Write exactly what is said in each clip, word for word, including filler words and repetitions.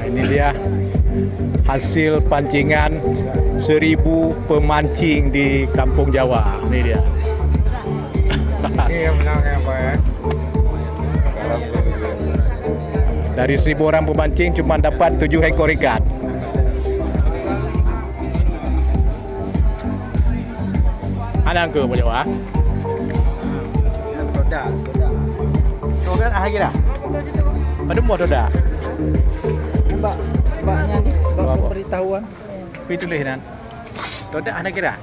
Ini dia hasil pancingan seribu pemancing di Kampung Jawa. Ini dia. Ini yang menang yang apa ya? Dari seribu orang pemancing cuma dapat tujuh ekor ikan. Anak ke boleh wah? Todak, todak. Todak ah lagi dah. Pada muah todak. Bak, baknya ni, bak pemberitahuan. Tapi tulis nan. Todak anak kira.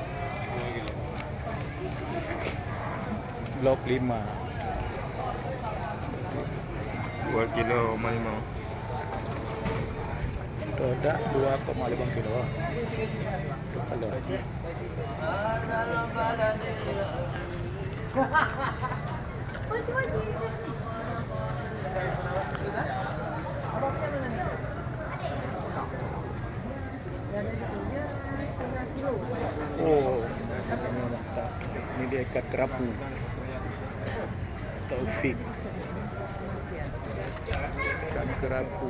Blok lima. Dua kilo koma lima. Todak dua koma lima kilo. Dua kilo. Oh, ini dia ikan kerapu. Taufik. Ikan kerapu.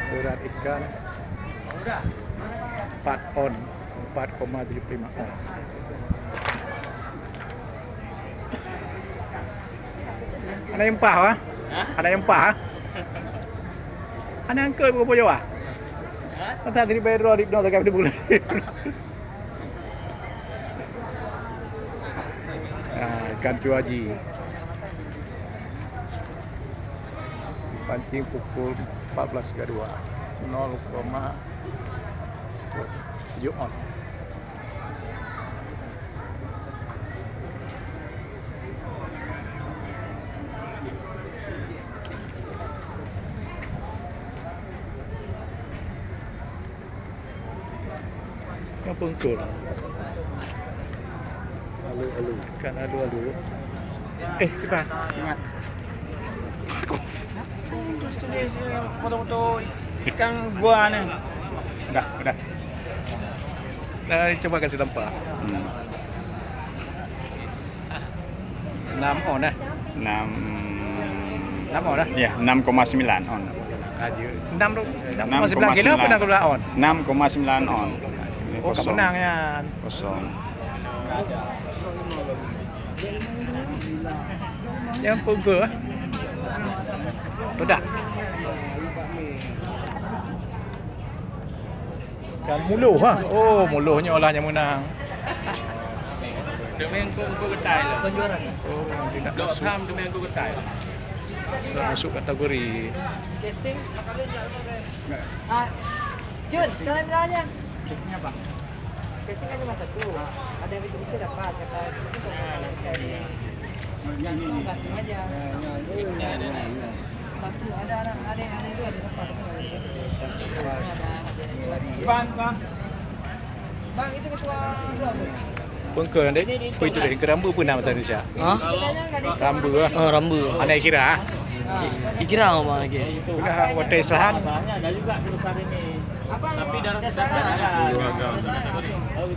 Berat ikan empat on, empat koma tujuh puluh lima on. Anak empah, ah? Hah? Anak empah, ah? Anak angkut bukan boyo, ah? Hah? Masa tadi bayar dua ribu, no, tak ada bulan. Ah, ikan cuaji. Pancing pukul empat belas tiga dua. Nol koma tujuh on. Yang pengkul. Alu-alu. Ikan alu-alu. Eh, kita. Ingat. Tulis-tulis, eh, foto-foto ikan gua ni. Dah, dah. Dah, coba kasih tampak. Hmm. Enam on, eh? Enam. Enam on, eh? Ya, enam koma sembilan on. Kaji. Enam tu, enam koma sembilan kilo apa enam koma sembilan on? Enam koma sembilan on. Oh, kosong. Menang ya. Kosong. Yang pukul, eh? Todak. Kan muluh, ha? Oh, muluh nyoe lah nyang menang. Demi engkau, engkau getai lah. Oh, tidak masuk. Dok ham demi engkau getai. Sudah masuk kategori. Casting? Ah, Jun, sekalian bertanya. Casting apa? Casting kan cuma satu. Ada yang kecil-kecil dapat, kata itu. Nah, nah, nah. Yang itu gantung aja. Satu, ada anak, ada yang ada dua, ada dapat. Bang, Bang. Bang, itu ketua blok tu. Pengke nanti, apa itu deh? Keramba pun nama tadi siap. Ha? Rambu ah. Oh, rambu. Anak kira ah. Ikira apa lagi? Udah hotel Islahan. Tapi darah sedang ada.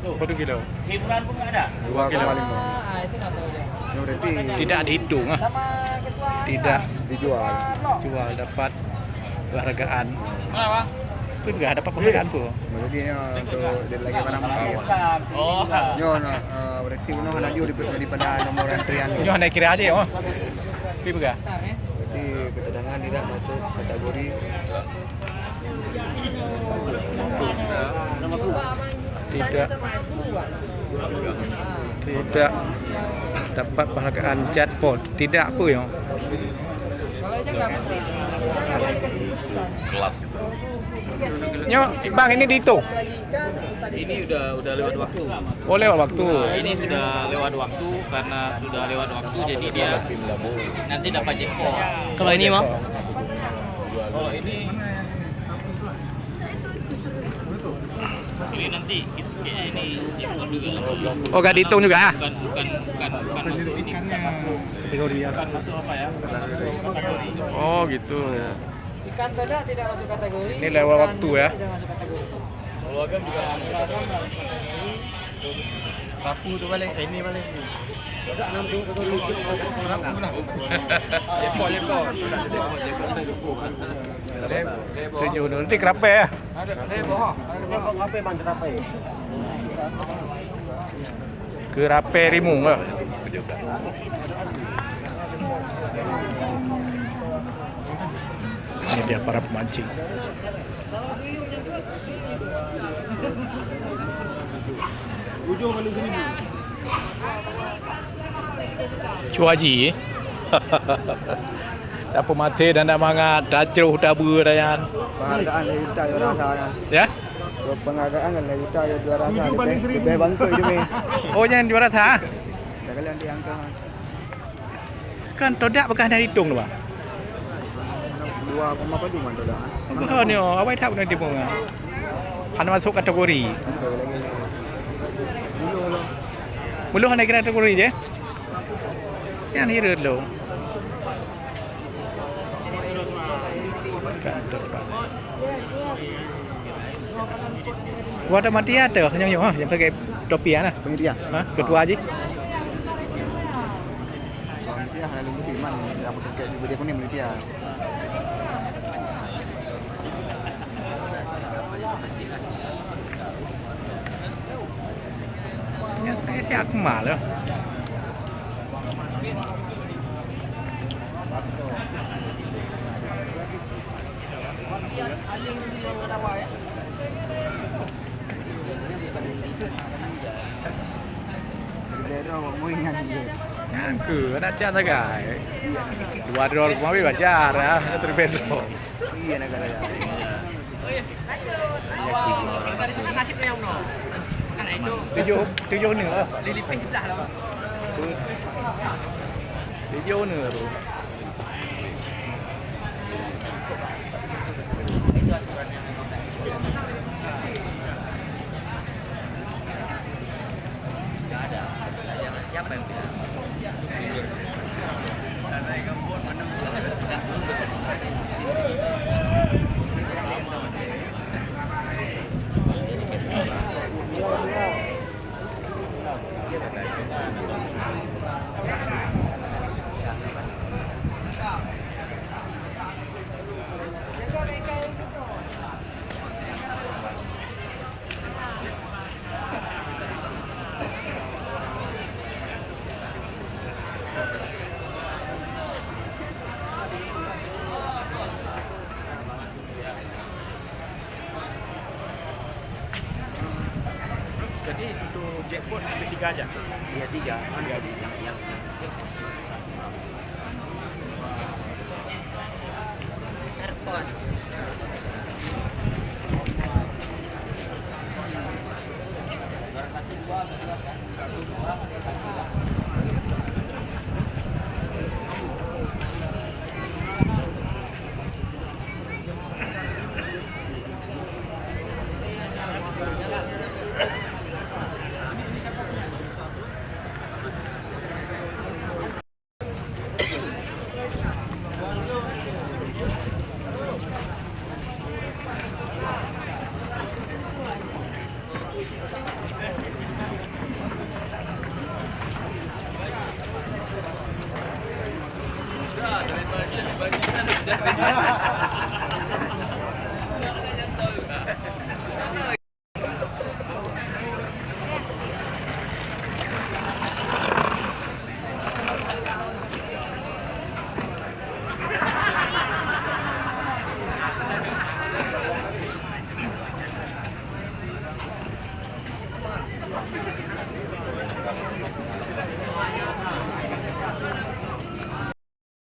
Satu kilo. Hiburan pun ada. Dua koma lima. Ini berarti tidak dihitung ah. Tidak dijual. Jual dapat penghargaan. Kenapa? Itu juga dapat penghargaan tu. Maksudnya untuk dia lagi mana mungkin. Oh. Nyo nah, eh, berarti unoe hana jauh daripada, daripada nomor antrian. Nyo hana kira aja oh. Tapi pegang. Berarti keterangan tidak masuk kategori. Tidak. Tidak dapat penghargaan jackpot. Tidak apa ya? Kelas itu. Nyo, bang ini dihitung. Ini udah udah lewat waktu. Oh, lewat waktu. Nah, ini sudah lewat waktu, karena sudah lewat waktu jadi dia nanti dapat jackpot. Kalau ini, Bang? Kalau ini, ini nanti kita ini jackpot juga. Oh, gak dihitung juga ah? Bukan bukan bukan bukan masuk ini, bukan masuk. Bukan masuk apa ya? Bukan masuk kategori. Oh, gitu. Ikan todak tidak masuk kategori. Ini lewat waktu ya. Tidak masuk kategori. Kalau agam juga. Kalau agam harus kategori. Rapu tu balik, eh, ini balik. Rapu lah. Lepot, lepot. Tujuh tu nanti kerapai ya. Lepot apa bang kerapai? Kerapai rimueng lah. Ini dia para pemancing. Cuaji. Tak pematé dan tak mangat, tacroh tabeue dayan. Penghargaan lhèe juta juara sa nyan. Ya? Penghargaan lhèe juta juara sa, leubeh, leubeh bantu jumé. Oh, nyan juara sa? Dah kalian diangkat. Kan todak bekas dari itong tu, Bang? Dua koma padum kan todak? Bukan ni, oh, awai that pun tipu, Bang. Hana masuk kategori. Belum hana kira kategori je. Yang hira dulu. Kan todak. Wah, ada mati ya, tu. Yang, yang, ha, yang pakai topi ya, nah. Panitia. Ha, ketua je. Panitia hana lungkut iman, yang pakai baju kuning panitia. Ya, saya si Akmal ya. Nyang keu anak cak sagai. Dua droe keumawi bajar ah, terlebih droe. Iya nak kata. Tujuh, tujuh ni lah. Tujuh ni lah tu. Jadi untuk jackpot ada tiga aja. Iya, tiga. Tiga aja. Yang, yang, yang jackpot.